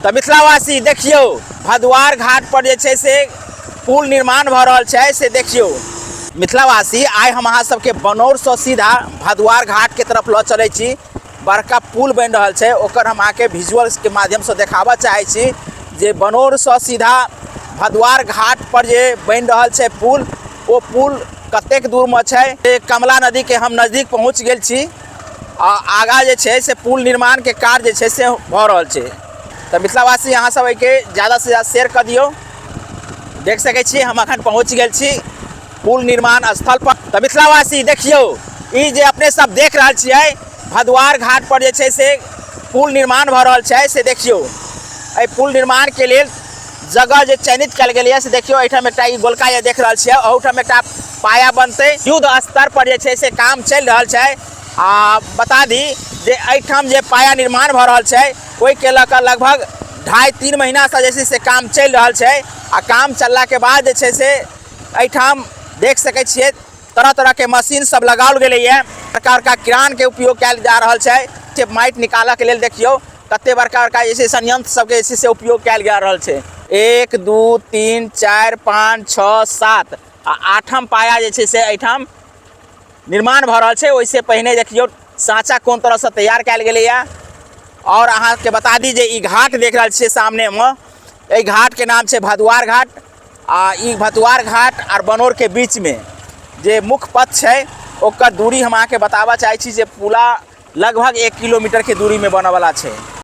तऽ मिथिलावासी देखियौ, भदुआर घाट पर जे छै से पुल निर्माण भऽ रहल छै, से देखियौ। मिथिलावासी, आइ हम अहाँ सबके बनौरसँ सीधा भदुआर घाटके तरफ लऽ चलै छी। बड़का पुल बनि रहल छै, ओकर हम अहाँके विजुअल्सके माध्यमसँ देखाबऽ चाहै छी जे बनौरसँ सीधा भदुआर घाट पर जे बनि रहल छै पुल, ओ पुल कतेक दूरमे छै। कमला नदीके हम नजदीक पहुँच गेल छी आ आगाँ जे छै से पुल निर्माणके कार्य जे छै से भऽ रहल छै। तऽ मिथिलावासी, अहाँ सब एहिके ज्यादासँ ज्यादा शेयर कऽ दियौ। देख सकै छी, हम अखन पहुँच गेल छी पुल निर्माण स्थल पर। तऽ मिथिलावासी देखियौ, ई जे अपने सब देख रहल छियै, भदुआर घाट पर जे छै से पुल निर्माण भऽ रहल छै, से देखियौ। एहि पुल निर्माणके लेल जगह जे चयनित कयल गेलैए, से देखियौ। एहिठाम एकटा ई गोलका जे देख रहल छियै, ओहूठाम एकटा पाया बनतै। युद्ध स्तर पर जे छै से काम चलि रहल छै। आ बता दी जे एहिठाम जे पाया निर्माण भऽ रहल छै, ओहिके लऽ कऽ लगभग 2.5-3 महीनासँ जे छै से काम चलि रहल छै। आ काम चललाके बाद जे छै से एहिठाम देख सकै छियै, तरह तरहके मशीन सब लगाओल गेलैए। बड़का बड़का क्रानके उपयोग कयल जा रहल छै जे माटि निकालऽके लेल। देखियौ, कते बड़का बड़का जे छै संयंत्र सबके जे छै से उपयोग कयल जा रहल छै। 1, 2, 3, 4, 5, 6, 7 आ आठम पाया जे छै से एहिठाम निर्माण भऽ रहल छै। ओहिसँ पहिने देखियौ, साँचा कोन तरहसँ तैयार कयल गेलैए। आओर अहाँके बता दी जे ई घाट देख रहल छियै सामनेमे, एहि घाटके नाम छै भदुआर घाट। आ ई भदुआर घाट आर बनौरके बीचमे जे मुख्य पथ छै, ओकर दूरी हम अहाँके बताबऽ चाहै छी जे पुला लगभग 1 किलोमीटरके दूरीमे बनऽवला छै।